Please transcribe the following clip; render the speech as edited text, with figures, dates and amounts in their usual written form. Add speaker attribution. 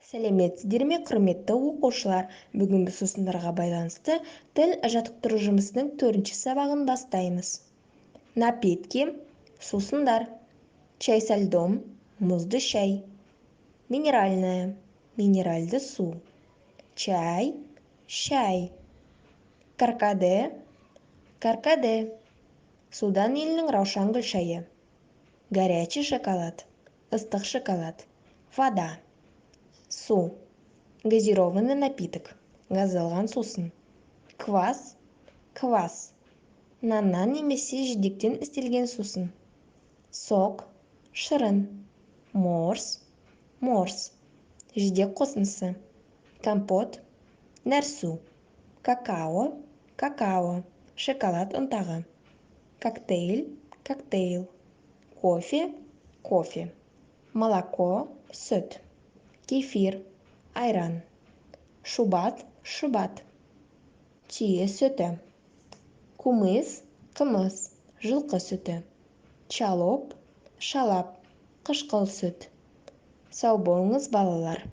Speaker 1: Сәлеметсіздер ме, құрметті оқушылар! Бүгін біз сусындарға байланысты тіл жаттықтыру жұмысының төртінші сабағын бастаймыз. Напитки – сусындар. Чай со льдом – мұзды шай. Минеральная – минеральды су. Чай, шай. Каркаде, каркаде – Судан елінің раушан гүл шайы. Горячий шоколад – ыстық шоколад. Вода – су. Газированный напиток – газдалған сусын. Квас, квас – наннан немесе жидектен істелген сусын. Сок, шырын. Морс, морс – жидек қосындысы. Компот, нәрсу. Какао, какао – шоколад ұнтағы. Коктейль, коктейл. Кофе, кофе. Молоко, сүт. Кефир, айран. Шубат, шұбат – түйе сүті. Кумыс, қымыз – жылқы сүті. Чалоп, шалап – қышқыл сүт. Сау болыңыз, балалар!